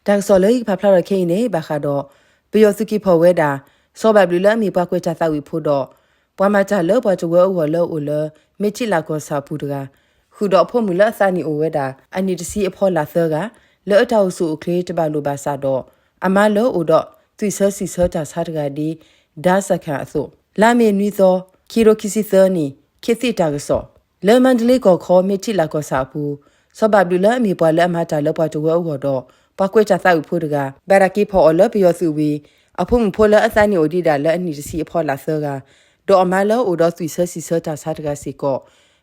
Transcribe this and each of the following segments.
တၢ်ကစီၣ်လၢယကဖးဖျါထီၣ်ခဲအံၤန့ၣ် ဘၣ်ဃးဒီး ပယီၤသုးက့ၤဖီၣ်ဝဲဒၣ် စီၤဘၣ်ဘျုးလၢအမ့ၢ်ပှၤကွဲးတၢ်သးဝံၣ်ဖိဒီး ပှၤမၤတၢ်လၢပှၤတဝၢအဂီၢ်လၢအအိၣ်လၢ မ့ၢ်ထံးလးကီၢ်ဆၣ်အပူၤတဂၤ ဃုာ်ဒီးအဖိမုၣ်လၢအသးနံၣ်အိၣ်ဝဲဒၣ် အနံၣ်တဆံအဖီလာ်သၢဂၤ လၢအတၢ်အိၣ်ဆူၣ်အိၣ်ချ့တဘၣ်လိာ်ဘၣ်ဆၣ်ဒီး အမါလၢအိၣ်ဒီးသွံၣ်ဆၢစံၣ်ဆၢတၢ်ဆါတဂၤဒ် ဒါစခန်အသိး လါမ့ၤနွံသီ ခံကထိခံဆံသၢနံၣ် ခေတ်သစ်တၢ်ကစီၣ် လၢမါဒလ့ကီၢ်ခီ မ့ၢ်ထံးလးကီၢ်ဆၣ်အပူၤ စီၤဘၣ်ဘျုးလၢအမ့ၢ်ပှၤလၢအမၤတၢ်လၢပှၤတဝၢအဂီၢ်ဒီး ပှၤကွဲးတၢ်သးဝံၣ်ဖိတဂၤ ဘၣ်တၢ်က့ၤဖီၣ်အီၤလၢပယီၤသုးဝံၤ အဖိမုၣ်ဖိလၢအသးနံၣ်အိၣ်ဒံးဒၣ်လၢအနံၣ်တဆံအဖီလာ်သၢဂၤ ဒီးအမါလၢအိၣ်ဒီးသွံၣ်ဆၢစံၣ်ဆၢတၢ်ဆါတဂၤစ့ၢ်ကီး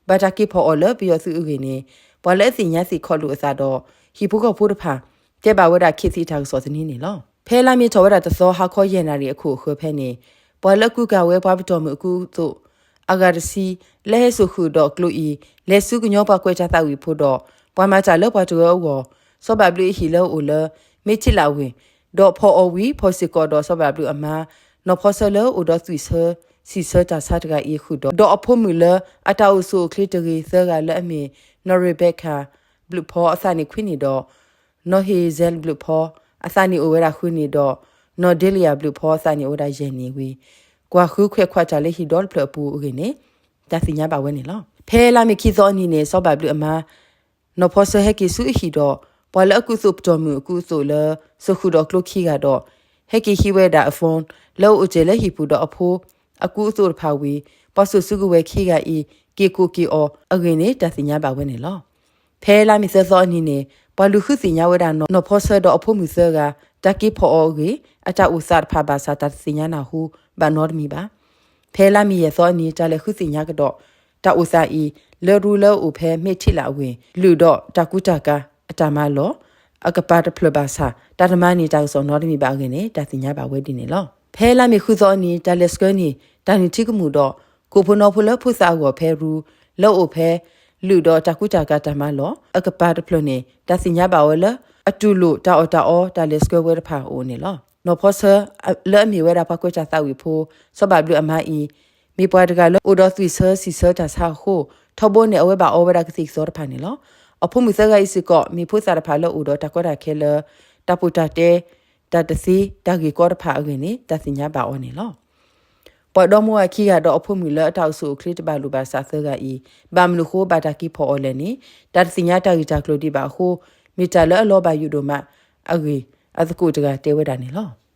ဘၣ်တၢ်က့ၤဖီၣ်အီၤလၢပယီၤသုးအဂ့ၢ်န့ၣ် ပှၤလၢအသ့ၣ်ညါသ့ၣ်ခီၣ်လိာ်အသးဒီး ဟံၣ်ဖိဃီဖိတဖၣ် တဲဘၣ်ဝဲဒၣ် ခေတ်သစ်တၢ်ကစီၣ်သန့န့ၣ်လီၤ. ဖဲလါမ့ၤထီၣ်ဝဲဒၣ်တသီ ဟါခီယဲၢ်နၣ်ရံၣ်အခိၣ်အဃၢၤဖဲန့ၣ် ပှၤလၢအကူကၤဝဲပှၤပတီၢ်မုၢ်အကူအသိး အဂၤတဆံ လၢဟဲစိာ်ဃုာ်ဒီးကျိအံၤ လဲၤဆူကညီပှၤကွဲးတၢ်သးဝံၣ်ဖိဒီး ပှၤမၤတၢ်လၢပှၤတဝၢအဂီၢ် စီၤဘၣ်ဘျုးအဟံၣ်လၢအအိၣ်လၢ မ့ၢ်ထံးလးဝ့ၢ် ဒီးဖီၣ်အီၤဝံၤ ဖီၣ်စ့ၢ်ကီးဒီးစီၤဘၣ်ဘျုးအမါ နီၢ်ဖီဆၢလၢအိၣ်ဒီးသွံၣ်ဆၢ စံၣ်ဆၢတၢ်ဆါတဂၤအံၤဃုာ်ဒီး ဒီးအဖိမုၣ်လၢအတၢ်အိၣ်ဆူၣ်အိၣ်ချ့တဂ့ၤသၢဂၤလၢအမ့ၢ် နီၢ်ရ့ဘဲခၣ် ဘျုးဖီ အသးနံၣ်ခွံနံၣ်ဒီး နီၢ်ဟ့ၣ်စဲး ဘျုးဖီ အသးနံၣ်အိၣ်ဝဲဒၣ်ဃုနံၣ်ဒီး နီၢ်ဒ့လယၤ ဘျုးဖီ အသးနံၣ်အိၣ်ဝဲဒၣ်ယဲၢ်နံၣ်ဝံၤ ကွၢ်ဃုခွဲးခွးတၢ်လၢဟံၣ်ဒီတဖျၢၣ်အပူၤအဂ့ၢ်န့ၣ် တၢ်သ့ၣ်ညါဘၣ်ဝဲန့ၣ်လီၤ. ဖဲလါမ့ၤခံသီအနံၤန့ၣ် စီၤဘၣ်ဘျုးအမါ နီၢ်ဖီဆၢဟဲက့ၤဆူအဟံၣ်ဒီး ပှၤလၢအကူသိးပတီၢ်မုၢ်အကူအသိးလၢ စိာ်ဃုာ်ဒီးကျိခံဂၤဒီး ဟဲက့ၤဟံးဝဲဒၣ်အ phone လၢအအိၣ်တ့ၢ်လၢဟံၣ်ပူၤဒီးအဖိ အကူအသိးတဖၣ်ဝံၤ ပှၤစိာ်စုကဝဲၤခံဂၤအံၤ က့ၤကိးက့ၤအီၤအဂ့ၢ်န့ၣ် တၢ်သ့ၣ်ညါဘၣ်ဝဲန့ၣ်လီၤ. ဖဲလါမ့ၤသၢသီအနံၤန့ၣ် ပှၤလူၤဃုသ့ၣ်ညါဝဲဒၣ်နီၢ်ဖီဆၢဒီးအဖိမုၣ်သၢဂၤ တၢ်က့ၤဖီၣ်အီၤအဂ့ၢ် အတၢ်အိၣ်သးတဖၣ်ဘၣ်ဆၣ် တၢ်တသ့ၣ်ညါနၢ်ဟူဘၣ်နီတမံၤဘၣ်. ဖဲလါမ့ၤယဲၢ်သီအနံၤ တၢ်လဲၤဃုသ့ၣ်ညါကဒီး တၢ်အိၣ်သးအံၤ လၢရူလၢအအိၣ်ဖဲမ့ၢ်ထံးလးဝ့ၢ် လုာ်ဒီးတၢ်ကူတၢ်ကၤအတၢ်မၤလီၢ် အကပၤတဖျၢၣ်ဘၣ်ဆၣ် တၢ်တမၤန့ၢ်တၢ်ကစီၣ်နီတမံၤဘၣ်အဂ့ၢ်န့ၣ် တၢ်သ့ၣ်ညါဘၣ်ဝဲဒ်န့ၣ်လီၤ. ဖဲလါမ့ၤဃုသီအနံၤ တၢ်လဲၤဆှၢန့ၢ် တၢ်နုၢ်ထံကမူၣ်ဒီး ကိၣ်ဖိနီဖိလၢဖိသၣ်အဂီၢ်ဖဲရူ လၢအအိၣ်ဖဲ လုာ်ဒီးတၢ်ကူတၢ်ကၤတၢ်မၤလီၢ် အကပၤတဖျၢၣ်န့ၣ် တၢ်သ့ၣ်ညါဘၣ်ဝဲလၢ အတူၢ်လိာ်တၢ်အီၣ်တၢ်အီတၢ်လဲၤဆှၢဝဲတဖၣ်အအိၣ်န့ၣ်လီၤ. နီၢ်ဖီဆၢ လၢအမ့ၢ်ဝဲဒၣ်ပှၤကွဲးတၢ်သးဝံၣ်ဖိ စီၤဘၣ်ဘျုးအမါအံၤ မ့ၢ်ပှၤတဂၤလၢအိၣ်ဒီးသွံၣ်ဆၢစံၣ်ဆၢတၢ်ဆါအဃိ ထီဘိန့ၣ် အဝဲဘၣ်အီဝဲဒၣ်ကသံၣ်ကသီတဖၣ်န့ၣ်လီၤ. အဖိမုၣ်သၢဂၤအံၤစ့ၢ်ကီး မ့ၢ်ဖိသၣ်တဖၣ်လၢအိၣ်ဒီးတၢ်ကီတၢ်ခဲလၢ တၢ်ပူၤတၢ်တဲ တၢ်တသ့ တၢ်ဂ့ၢ်ကီတဖၣ်အဂ့ၢ်န့ၣ် တၢ်သ့ၣ်ညါဘၣ်အီၤန့ၣ်လီၤ. ပှၤဒီမါဝၤခံဂၤဒီးအဖိမုၣ်လၢအတၢ်အိၣ်ဆူၣ်အိၣ်ချ့တဘၣ်လိာ်ဘၣ်စးသၢဂၤအံၤ ဘၣ်မနုၤအဃိဘၣ်တၢ်က့ၤဖီၣ်အီၤလဲၣ်န့ၣ် တၢ်တသ့ၣ်ညါတၢ်ဂ့ၢ်တၢ်ကျိၤဒံးဘၣ်အဃိ မ့ၢ်တၢ်လၢအလီၤဘၣ်ယိၣ်ဒိၣ်မးအဂ့ၢ် အသကိးတဂၤတဲဝဲဒၣ်န့ၣ်လီၤ.